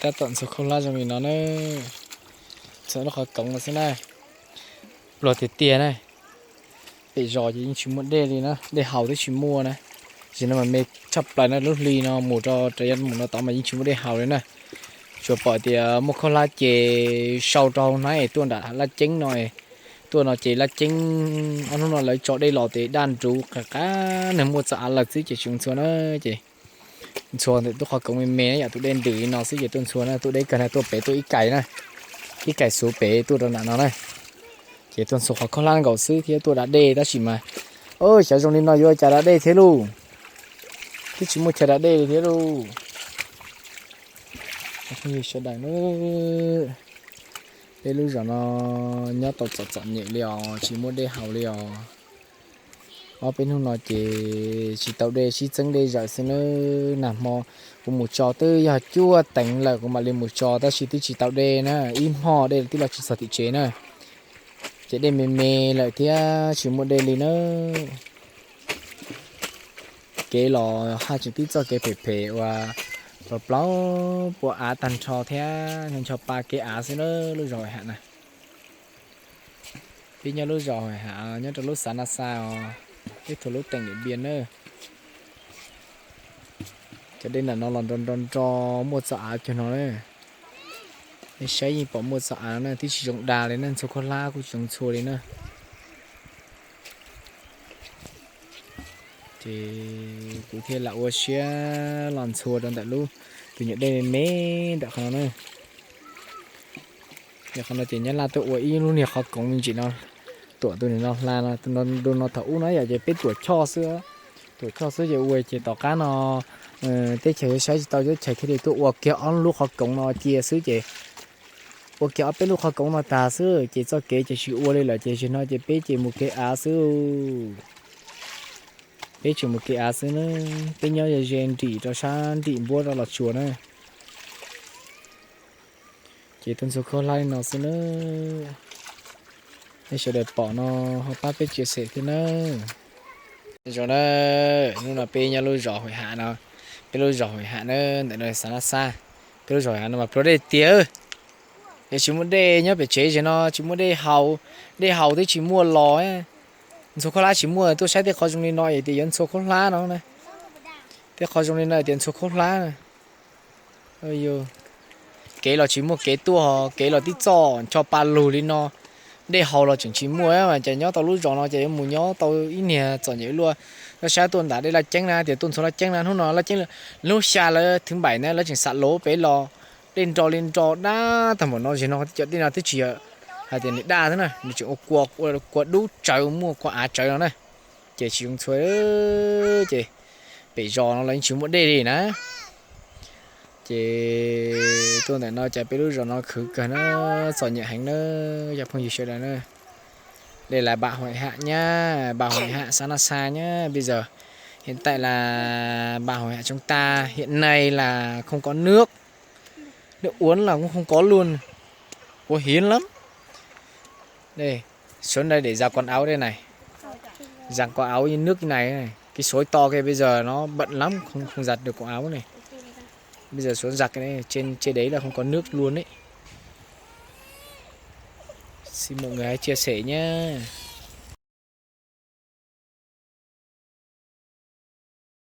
Tab tom ntxhua khaub hlab zoo li no na, ntxhua lub qhov koov no xwb na. Pluag tiag tiag na. Pem zos ces yeej tsis muaj dej li na, dej haus twb tsis muaj na. Zaum no mas me tshaj plaws na, lub hli no mus rau, rau yav mus no tod mas yeej tsis muaj dej haus li na. Tsuas pom tias muaj khaub hlab ces sau rau hauv hnab es tuaj nram laj ceeb no, tuaj no ces laj ceeb ob hnub no lawv tso dej los ces daj nruv qab qab, nws muaj txoj av lawm xwb ces tsis ntxhua na. Ces ntxhua ntawm lub qhov koov me me na, yam tus dej ntws li no xwb ces tuaj ntxhua na, tuaj deb kawg na, tuaj pem tuaj ib kais na, ib kais xuv pem tuaj rau nram no na. Ces tuaj ntxhua qhov khaub hlab nkaus xwb thiab tuaj da dej tab sis mas, xyov zoo li no yuav ua cas da dej thiab lauj, twb tsis muaj chaw da dej li thiab lauj. Phooj ywg sawv daws na, peb lub zos no nyob tau txom txom nyem li os, tsis muaj dej haus li os. Ob peb hnub no ces tsis tau dej, sib txeeb dej zawm xwb nawb. Nag hmo kuv mus tso twb yog cuaj teev lawm kuv mam li mus tso tab sis twb tsis tau dej na, ib hmo dej twb los tsis txog tim tsev na. Ces dej me me lawm thiab tsis muaj dej li na. Kev los haj tseem tib txoj kev phem phem uas plaub plaub pua av tag nrho thiab ncho ncho pa kev av xwb na lub zos Hais Ham na. Peb nyob lub zos Hais Ham nyob rau lub xav Na Xa os, peb thuam lub teem Niam Npias na. Cov dej nram no los nro nro nro, muaj txoj av cuag no na. Nej saib yeej pom muaj txoj av no na, twb tsis zoo da li na, ntxhua khaub hlab kuj tsis zoo ntxhua li na. Ces kuv thiaj lam ua siab los ntxhua rau ntawm lub tus nyuam dej me me ntawm qhov no na. Ntawm qhov no ces Nyab Laj tuaj ua ib lub niag qhov koov me ntsis no, tuam tus niag no hla no, tus no thaum ub no yom ces peb tuam choj xwb, tuam choj xwb ces ua ces tom qab no teb chaws yuav saib tsis tau teb chaws thiaj li tuaj ua kiag ob lub qhov koov no cia xwb ces ua kiag ob peb lub qhov koov no tag xwb ces txoj kev ces tsis ua li lawm ces zaum no ces peb ces mus kev av xwb. Peb tseem mus kev av xwb na, peb nyob ze ze nrim rau sab nrim npuab rau Los Tsuas na. Ces tuaj ntxhua khaub hlab li no xwb na. Nej sawv daws pom no ho pab peb tsia xem thiab nawb. Zoo na, hnub no peb nyob lub zos Hais Ham no, peb lub zos Hais Ham na, ntawm no xav Nab Xab, peb lub zos Hais Ham no mas pluag dej tiag. Yog tsis muaj dej nyob pem tsev ces no tsis muaj dej haus, dej haus twb tsis muaj los. Ntxhua khaub hlab tsis muaj, tuaj saib tej qhov zoo li no es tias yuav ntxhua khaub hlab no na. Tej qhov zoo li no tias ntxhua khaub hlab na. Kev los tsis muaj kev tuaj, kev los tib txoj ncho pa lug li no. Dej haus los tseem tsis muaj mas cas nyob tau lub zos no ces yuav mus nyob tau ib niag txom nyem luaj. Tuaj saib tuaj nram dej Laj Ceeb na, tias tuaj ntxhua Laj Ceeb na, hnub no Laj Ceeb, hnub xya lawv thwv npaim na lawv tseem xam lov pem los dej nro li nro dab tag npaum no, zaum no cov dej no twb tsis yog hais tias nws daj xwb na, nws tseem ua kua, kua dub tsawv muaj kua av tsawv no na. Ces tsis zoo ntxhua, ces pem zos no los yeej tsis muaj dej li na. Ces tuaj ntawm no cas peb lub zos no khwv kawg na, txom nyem heev na, cov phooj ywg sawv daws na. Đây là bà hội họa nhá, bà hội họa xã Na Sa nhá. Bây giờ hiện tại là bà hội họa chúng ta hiện nay là không có nước. Nước uống là cũng không có luôn. Ủa hiếm lắm. Đây, xuống đây để giặt quần áo đây này. Giặt quần áo như nước như này này. Cái suối to kia bây giờ nó bận lắm, không không giặt được quần áo này. Bây giờ xuống giặt cái này, trên trên đấy là không có nước luôn ấy. Xin mọi người hãy chia sẻ nhé.